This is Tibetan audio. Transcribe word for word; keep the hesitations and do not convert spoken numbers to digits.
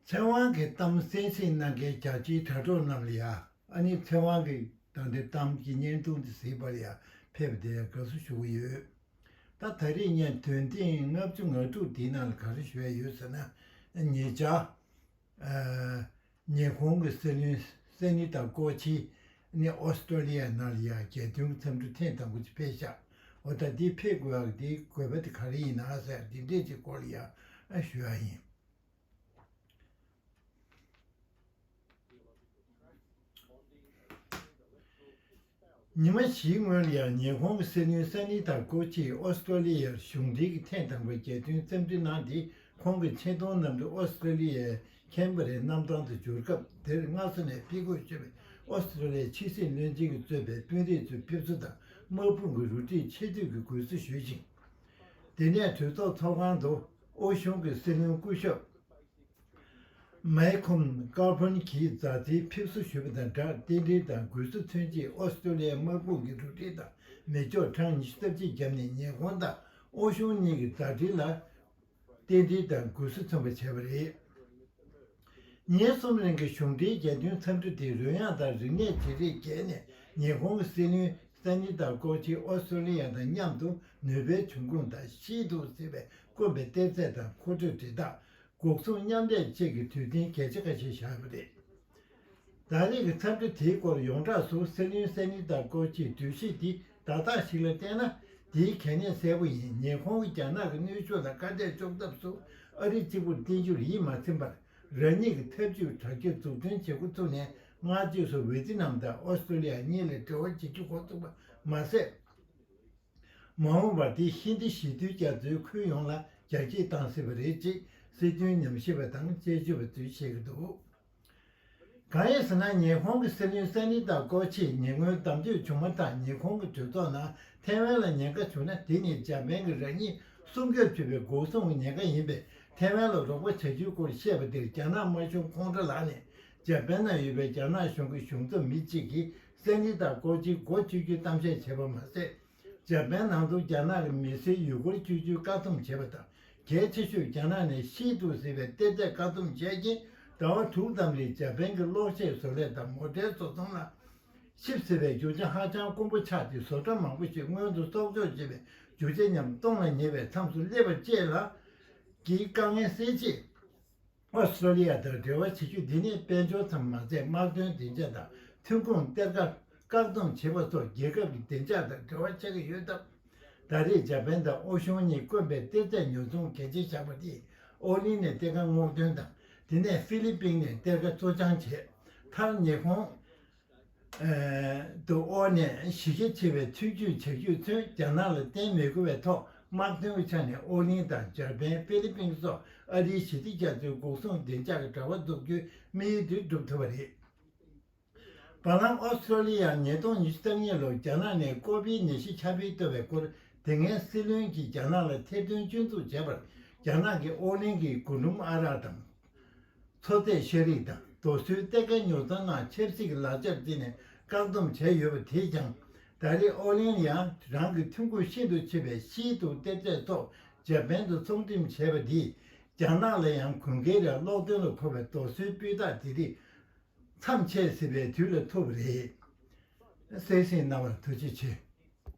ཚེ་དབང་གི་གཏམ་གསན་གཟིགས་གནང་མཁན་རྒྱ་ཆེའི་དྲ་གྲོགས་རྣམས་ལ་ཡ། ཨ་ནི་ཚེ་དབང་གི་ད་ལྟའི་གཏམ་གྱི་བརྙན་ཐུང་འདི་གཟིགས་པར་ཡ་ཕེབས་པ་དེ་ཡ་དགའ་བསུ་ཞུ་གི་ཡོད། ད་ད་རེས་ངས་དོན་ཐེངས་ལྔ་བཅུ་ང་དྲུག་འདིའི་ནང་ལ་ག་རེ་ཞུ་ཡ་ཡོད་ཟེར་ན། ཉེ་ཆར། ཨ། ཉི་ཧོང་གི་སྲིད་བློན་སེ་ནི་ཏ་ཀོ་ཆི་ནི་ཨོ་སི་ཀྲོ་ལི་ཡ་ནང་ལ་ཡ་རྒྱལ་དོན་གྱི་འཚམས་འདྲི་ཐེངས་དང་པོ་ཅིག་ཕེབས་ཤག་འོ་ད་འདི་ཕེབས་དགོས་ཡག་འདི་དགོས་པ་དེ་ག་རེ་ཡིན་ན་ཟེར་འདི་འདྲས་ཅིག་སྐོར་ལ་ཡ་ཨ་ཞུ་ཡ་ཡིན། ཉི་མ་བཞིའི་སྔོན་ལ་ཡང་ཉི་ཧོང་གི་སྲིད་བློན་སེ་ནི་ཏ་ཀོ་ཆིས་ཨོ་སི་ཀྲོ་ལི་ཡར་གཞུང་འབྲེལ་གྱི་ཐེངས་དང་པོའི་རྒྱལ་དོན་འཚམས་འདྲི་གནང་སྟེ། ཁོང་གི་ཆེ་མཐོང་གནམ་གྲུ་ཨོ་སི་ཀྲོ་ལི་ཡའི་ཁེན་བྷ་རའི་གནམ་ཐང་དུ་འབྱོར་སྐབས་དེར་སྔ་ས་ནས་ཕེབས་སྒོ་ཞུས་པའི་ཨོ་སི་ཀྲོ་ལི་ཡའི་ཕྱི་སྲིད་བློན་ཆེན་གྱིས་གཙོས་པའི་དཔོན་རིགས་ཚོས་ཕེབས་བསུ་དང་དམག་དཔུང་གི་རུ་ཁྲིད་ཆེ་བསྟོད་ཀྱི་གུས་བསུ་ཞུས་ཤིང་། དེ་ནས་གྲོས་ཚོགས་ཚོགས་ཁང་དུ་ཨོ་གཞུང་གི་སྲིད་བློན་སྐུ་ཞབས་མའི་ཁོམ་ཀར་ཕོན་གྱིས་མཛའ་བརྩེའི་ཕེབས་བསུ་ཞུས་པ་དང་སྦྲགས། རྟེན་འབྲེལ་དང་གུས་བསུ་མཚོན་ཆེད་ཨོ་སི་ཀྲོ་ལི་ཡའི་དམག་དཔུང་གི་རུ་ཁྲིད་དང་མི་ཆོག་གྲངས་ཉི་ཤུ་རྩ་གཅིག་བརྒྱབ་ནས་ཉི་ཧོང་དང་ཨོ་གཞུང་གཉིས་ཀྱི་མཛའ་འབྲེལ་ལ་རྟེན་འབྲེལ་དང་གུས་བསུ་མཚོན་པ་བྱས་པ་རེད། ཉིན་གསུམ་རིང་གི་གཞུང་འབྲེལ་རྒྱལ་དོན་འཚམས་འདྲི་དེ་རོལ་དབྱངས་དང་རིག་གནས་བརྗེ་རེས་བརྒྱབ་ནས། ཉི་ཧོང་གི་སྲིད་བློན་སེ་ནི་ཏ་ཀོ་ཆི་ཨོ་སི་ཀྲོ་ལི་ཡ་དང་མཉམ་དུ་ནུས་པའི་འབྱུང་ཁུངས་དང་ཤེས་སྡུག་ཟེར་བའི་དཀོན་པའི་གཏེར་རྫས་དང་མཁོ་སྤྲོད་སྦྲེལ་ཐག་འགོག་སྲུང་མཉམ་ལས་བཅས་ཀྱི་དུས་སྟོན་གལ་ཆེ་ཁ་ཤས་བཞག་ཡོད་པ་རེད། ད་རེས་ཀྱི་འཚམས་འདྲི་དེའི་སྐོར་ཡོངས་གྲགས་སུ་སྲིད་བློན་སེ་ནི་ཏ་ཀོ་ཆིའི་གྲོས་གཞི་འདི་བརྡ་རྟགས་ཤིག་ལ་བལྟས་ན་དེའི་གལ་གནད་གསལ་པོ་ཡིན། ཉི་ཧོང་གིས་རྒྱ་ནག་གི་གནོན་ཤུགས་ལ་ཁ་གཏད་གཅོག་ཐབས་སུ་ཨ་རི་གཅིག་པུར་བརྟེན་རྒྱུར་ཡིད་མ་ཚིམ་པར། རང་ཉིད་ཀྱི་འཐབ་ཇུས་དྲག་སྤྱོད་འཛུགས་སྐྲུན་བྱེད་འགོ་ཚུགས་ནས་སྔ་རྗེས་སུ་ཝེ་ཏི་ནམ་དང་ཨོ་སི་ཀྲོ་ལི་ཡ་གཉིས་ལ་འབྲེལ་བ་བྱེད་རྒྱུ་འགོ་ཚུགས་པ་མ་ཟད། མ་འོངས་པར་དེས་ཧིན་རྡུ་ཞི་མཐུན་རྒྱ་མཚོའི་ཁུལ་ཡོངས་ལ་རྒྱ་སྐྱེད་བཏང་སྲིད་པ་རེད་ཅེས་སྲིད་དོན་ཉམས་ཞིབ་པ་དང་དཔྱད་ཞིབ་པ་ཚོས་བཤད་ཀྱི་འདུག་གང་ཡིན་ཟེར་ན། ཉི་ཧོང་གི་སྲིད་བློན་སེ་ནི་ཏ་ཀོ་ཆིས་ཉེ་སྔོན་གདམ་གཅོད་བྱུང་མ་ཐག་ཉི་ཧོང་གི་གྲོས་ཚོགས་ནང་ཐའེ་ཝན་ལ་ཉེན་ཁ་བྱུང་ན་དེ་ནི་འཇར་པན་གྱིས་རང་ཉིད་སྲུང་སྐྱོབ་བྱེད་པའི་འགོག་སྲུང་གི་ཉེན་ཁ་ཡིན་པས་ཐའེ་ཝན་ལ་རོགས་པ་བྱ་རྒྱུའི་སྐོར་བཤད་པ་དེར་རྒྱ་ནག་དམར་གཞུང་ཁོང་ཁྲོ་ལངས་ནས། འཇར་པན་ནང་ཡོད་པའི་རྒྱ་ནག་གཞུང་གི་གཞུང་ཚབ་མི་གཅིག་གིས་སེ་ནི་ཏ་ཀོ་ཆིའི་སྒོ་གཅོད་རྒྱུའི་གཏམ་བཤད་བྱས་པ་མ་ཟད། འཇར་པན་ནང་དུ་རྒྱ་ནག་གི་མི་སེར་ཡུལ་སྐོར་བསྐྱོད་རྒྱུའི་བཀག་སྡོམ་བྱས་པ་དང་། གལ་ཆེ་ཤོས་རྒྱ་ནག་ནས་ཤིས་ཏུའུ་ཟེར་བའི་གཏེར་རྫས་བཀག་སྡོམ་བྱས་རྐྱེན་ཟླ་བ་དྲུག་ཙམ་རིང་འཇར་པན་གྱི་གློག་ཆས་བཟོ་ལས་དང་མོ་ཊའི་བཟོ་ཚོང་ལ། ཆིབས་ཟེར་བའི་རྒྱུ་ཆ་ཧ་ཅང་དཀོན་པོ་ཆགས་ཏེ་བཟོ་གྲྭ་མང་པོ་ཞིག་སྔོན་དུ་གསོག་འཇོག་བྱས་པའི་རྒྱུ་ཆ་ཉམས་སྟོང་ལ་ཉེ་བའི་མཚམས་སུ་སླེབས་པ་བཅས་ལ་གི་དཀའ་ངལ་སེལ་ཆེད། ཨོ་སི་ཀྲོ་ལི་ཡ་དང་འབྲེལ་བ་བྱེད་རྒྱུ་འདི་ནི་དཔལ་འབྱོར་ཙམ་མ་ཟད། དམག་དོན་སྡིངས་ཆ་དང་ཐོན་ཁུངས་གཏེར་ཁ་བཀག་སྡོམ་བྱེད་པ་སོགས་རྒྱལ་ཁབ་ཀྱི་བདེ་འཇགས་དང་འབྲེལ་བ་ཆགས་ཀྱི་ཡོད་སྟབས། ད་རེས་འཇར་པན་དང་ཨོ་གཞུང་གཉིས་དཀོན་པའི་གཏེར་རྫས་ཉོ་ཚོང་གལ་ཆེ་བཞག་པ་དེས་ཨོ་གླིང་ནས་གཏེར་ཁ་སྔོག་འདོན་དང་། དེ་ནས་ཧྥི་ལི་པིན་ནས་གཏེར་ཁ་བཙོ་སྦྱང་བྱས། མཐར་ཉི་ཧོང་དུ་ཨོ་ནས་གཞི་རྒྱ་ཆེ་བའི་ཐོན་སྐྱེད་བྱ་རྒྱུས་ཚུན་རྒྱ་ནག་ལ་བརྟེན་མི་དགོས་པའི་ཐོག་དམག་དོན་གྱི་ཆ་ནས་ཨོ་གླིང་དང་འཇར་པན། ཧྥི་ལི་པིན་སོགས་ཨ་རིའི་ཞི་བདེ་རྒྱ་མཚོའི་འགོག་སྲུང་བདེ་འཇགས་ཀྱི་དྲ་བ་འཛུགས་རྒྱུའི་དམིགས་ཡུལ་དེ་འགྲུབ་ཐུབ་པ་རེད། བར་ལམ་ཨོ་སི་ཀྲོ་ལི་ཡར་ཉིས་སྟོང་ཉི་ཤུ་རྩ་གཉིས་ལོར་རྒྱ་ནག་ནས་ཀོ་བིད་ནད་གཞི་ཁྱབ་སྤེལ་གཏོང་བའི་སྐོར་དེ་སྔའི་སྲིད་བློན་གྱིས་རྒྱ་ནག་ལ་ཐེར་འདོན་སྐྱོན་འཛུགས་བྱས་པར། རྒྱ་ནག་གིས་ཨོ་གླིང་གི་རྒུན་འབྲུམ་ཨ་རག་དང་། མཚོ་རྫས་ཤ་རིགས་དང་རྡོ་སོལ་གཏེར་ཁ་ཉོ་ཚོང་ནང་ཆབ་སྲིད་ཀྱི་ལག་ཆར་བརྩིས་ནས་བཀག་སྡོམ་བྱས་ཡོད་པ་དེས་ཀྱང་། ད་རེས་ཨོ་གླིང་ལ་ཡང་རང་གི་ཐོན་ཁུངས་ཤིན་ཏུ་ཆེ་བའི་ཤིས་ཏུའུ་གཏེར་རྫས་སོགས་འཇར་པན་དུ་ཚོང་འགྲེམས་བྱས་པ་འདིས། རྒྱ་ནག་ལ་ཡང་དགུན་ཁའི་ར་གློག་འདོན་ལ་མཁོ་བའི་རྡོ་སོལ་སྤུས་དག་དེ་རིགས་མཚམས་ཆད་སྲིད་པའི་དུས་ལ་ཐུག་པ་རེད། གསན་གཟིགས་གནང་བར་ཐུགས་རྗེ་ཆེ།